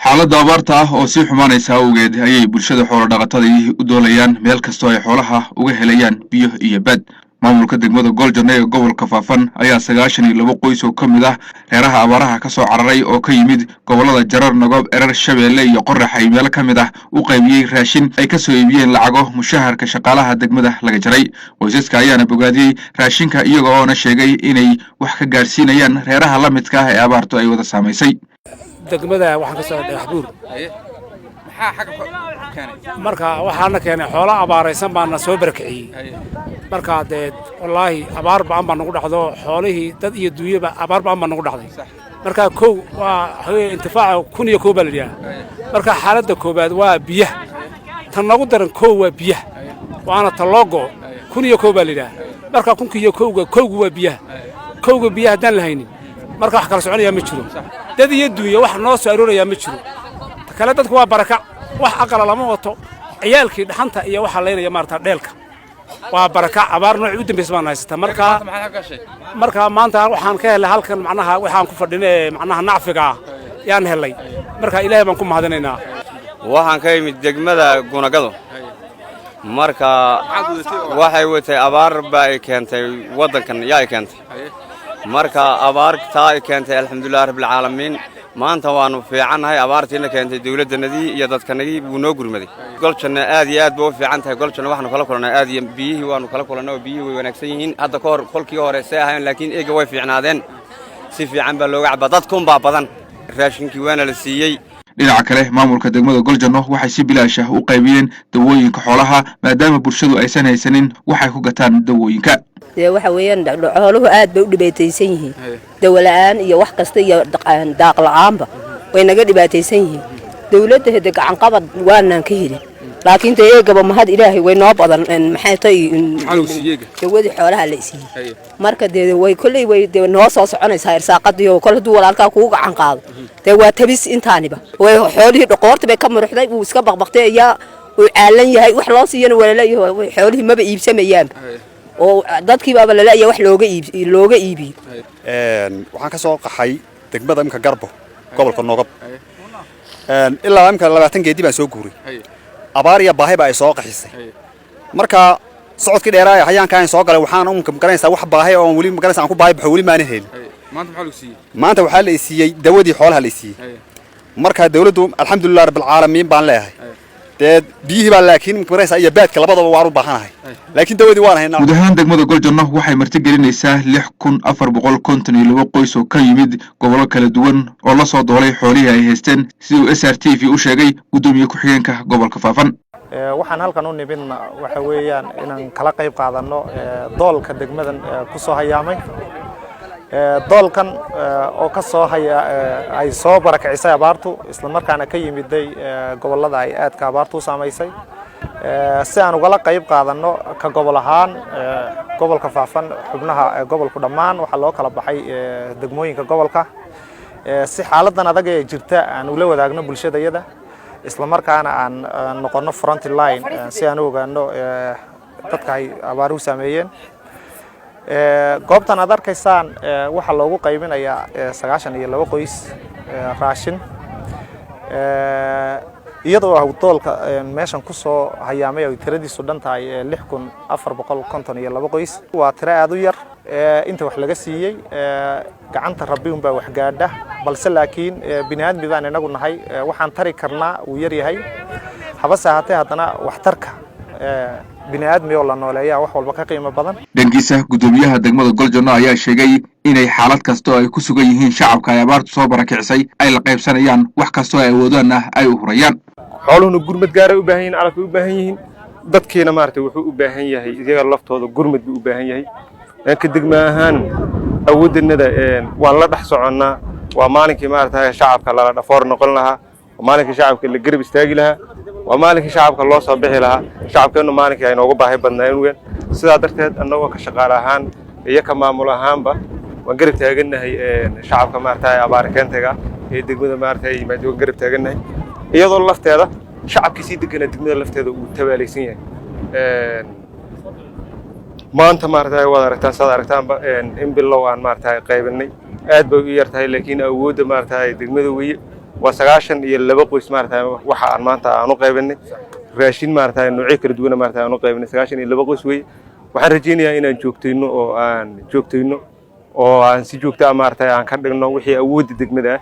Xaaladda abaarta ah oo sii xumaanaysa awgeed ayay bulshada xoolo dhaqatadii u doolayaan meel kastoo ay xoolaha uga helayaan biyo iyo bad. Maamulka degmada Gooljanno ee gobolka Faafan ayaa 92 qoys oo ka mid ah reeraha abaaraha ka soo cararay oo ka yimid gobollada Jarar, Nogob, Erer, Shabeelle iyo Qoraxay meelo ka mid ah u qaybiyey raashin ay ka soo iibiyeen lacago mushaharka shaqaalaha degmada laga jaray. Qoysaska ayaana bogaadiyey raashinka, iyaga oona sheegay inay wax ka gaadhsiinayaan reeraha la midka ah ee abaartu ay wada saamaysay. Degmada waxaan ka soo Dhagaxbuur. Marka waxaana keenay xoolo abaaraysan baana soo barakiciyey. Marka dee wallaahi abaar ba'an baa nagu dhacdo, xoolihii, dad iyo duunyaba abaar ba'an baa nagu dhacday. Marka kow waa waxaweye intifaaca 1001 baa la yidhaha. Marka xaaladda koowaad waa biyaha. Tan nagu daran kow waa biyaha, waana ta loo go'o. 1001 baa la yidhaha. Marka kunka iyo kowga, kowgu waa biyaha. Kowga biyaha haddaan la haynin, marka wax kala soconayaa ma jiro. Dad iyo duunya wax noo soo aroorayaa ma jiro. Ta kale, dadku waa barakac, wax aqala lama wato. Ciyaalkii dhaxanta iyo waxaa laynaya maarata dheelka. Waa barakac, abaar noocii u dambaysa baan haysataa. Marka maanta waxaan ka helay halkan, macnaha waxaan ku fadhina ee macnaha nacfiga ah yaan helay. Marka Ilaahay baan ku mahadinaynaa. Waxaan ka imid degmada Gunagado. Marka waxay watay abaar baa ay keentay waddankan yaa ay keentay. Marka abaartaa ay keentay, alxamdulilah rabbilcaalamiin, maanta waannu fiicannahay. Abaartiina keentay dawladdanadii iyo dadkanagii wuu noo gurmaday. Goljanna aad iyo aad ba u fiican tahay. Goljanna waxaanu kala kulannay aad iyo biyihii waannu kala kulannay oo biyihii way wanaagsan yihiin. Hadda ka hor kolkii hore see ahayn, laakiin eega way fiicnaadeen, si fiican baa looga cabaa, dadkunbaa badan. Raashinkii waana la siiyey. Dhinaca kale, maamulka degmada Goljanno waxay si bilaash ah u qaybiyeen dawooyinka xoolaha, maadaama bulshadu aysan haysanin waxay ku gataan dawooyinka. Dee waxa weeyaan xooluhu aad bay u dhibaataysan yihiin, dawola'aan iyo wax kasta iyo daaq la'aanba way naga dhibaataysan yihiin. Dawladda hede gacanqabad waanaan ka helin, laakiin dee eegaba mahad Ilaahay way noo badan. Maxay tay, dawadii xoolaha la isiiyey. Marka dee way kolley way dee noo soo soconaysaa irsaaqadii oo kol hadduu walaalkaa kugu gacan qaado, dee waa tabis. Intaaniba way xoolihii dhoqoorti bay ka muruxday, wuu iska baqbaqtay ayaa uu caalan yahay. Wax loo siiyana waa laleeyahay, xoolihii maba iibsamayaanba oo dadkii baaba laleeyahay wax looga iib looga iibiyo. Waxaan ka soo qaxay degmada imka Garbo, gobolka Nogob. Ilaa imka 20 geedi baan soo guuray. Abaar iyo baahi baa ay soo qaxisay. Marka socodkii dheeraaya hayaankaan soo galay, waxaan umka magaranaysaa wax baahi oo weli magaranaysaa aan ku baahi baxo weli maana helin. Maanta waxaa la isiiyey dawadii xoolaha la isiiyey. Marka dawladdu alxamdulilah rabbilcaalamiin baan leeyahay. Dee biyihii baa laakiin magaranaysaa iyo baadka labadaba waan u baahanahay, laakiin dawadii waan haynaa. Guud ahaan degmada Goljanno waxay martigelinaysaa 6452 qoys oo ka yimid gobollo kala duwan oo la soo doolay xoolihii ay haysteen, siduu SR TV u sheegay guddoomiye ku-xigeenka gobolka Faafan. Waxaan halkan u nimidna waxa weeyaan inaan kala qayb qaadanno doolka degmadan ku soo hayaamay, doolkan oo ka soo haya ay soo barakicisay abaartu, isla markaana ka yimiday gobollada ay aadka abaartu u saamaysay, si aan ugala qayb qaadanno ka gobol ahaan. Gobolka Faafan, xubnaha gobolku dhammaan waxaa loo kala baxay degmooyinka gobolka si xaaladan adag ee jirta aan ula wadaagno bulshadayada, isla markaana aan noqonno front line si aan u ogaano dadka ay abaaruhu saameeyeen. Goobtan aad arkaysaan waxaa loogu qaybinayaa 92 qoys raashin, iyadoo ah doolka meeshan ku soo hayaamay ay tiradiisu dhan tahay 6452 qoys. Waa tiro aad u yar inta wax laga siiyey. Gacanta Rabbi unbaa wax gaadha, balse laakiin bini aadmi baan inagu nahay, waxaan tari karnaa wuu yar yahay. Habase ahaatee haddana waxtarka bini aadmi oo la nooleeyaa wax walba ka qiimo badan. Dhankiisa, guddoomiyaha degmada Goljanno ayaa sheegay inay xaalad kasta oo ay ku sugan yihiin shacabka ay abaartu soo barakicisay ay la qaybsanayaan, wax kastoo ay awoodaanna ay u hurayaan. Xooluhuna gurmad gaaray u baahan yihiin, calaf bay u baahan yihiin. Dadkiina maaragtay wuxuu u baahan yahay, iyaga laftooda gurmad buu u baahan yahay. Ka degma ahaan awooddanada waan la dhex soconnaa. Waa maalinkii maaragtay shacabka lala dhafoor noqon lahaa, waa maalinkii shacabka la garab istaagi lahaa, waa maalinkii shacabka loo soo bixi lahaa. Shacabkeennu maalinkii ay noogu baahi badnaayeen weyn. Sidaa darteed annagoo ka shaqaale ahaan iyo ka maamul ahaanba waan garab taagannahay shacabka maaragtay abaar keentayga ee degmada maaragtay yimaad, waan garab taagannahay, iyadoo lafteeda shacabkii sii deganaa degmada lafteeda uu tabaalaysan yahay. Maanta maaragtay waad aragtaan, saad aragtaanba, in bilow aan maaragtay qaybinay. Aad bay u yar tahay, laakiin awoodda maaragtay degmada weye. Waa 92 qoys maaragtay waxa aan maanta aan u qaybinay raashin maaragtay noocyo kala duwan maaragtay aan u qaybinay. 92 qoys weeye. Waxaan rajaynayaa inaan joogtayno oo aan si joogta ah maaragtay aan ka dhigno wixii awoodda degmada ah.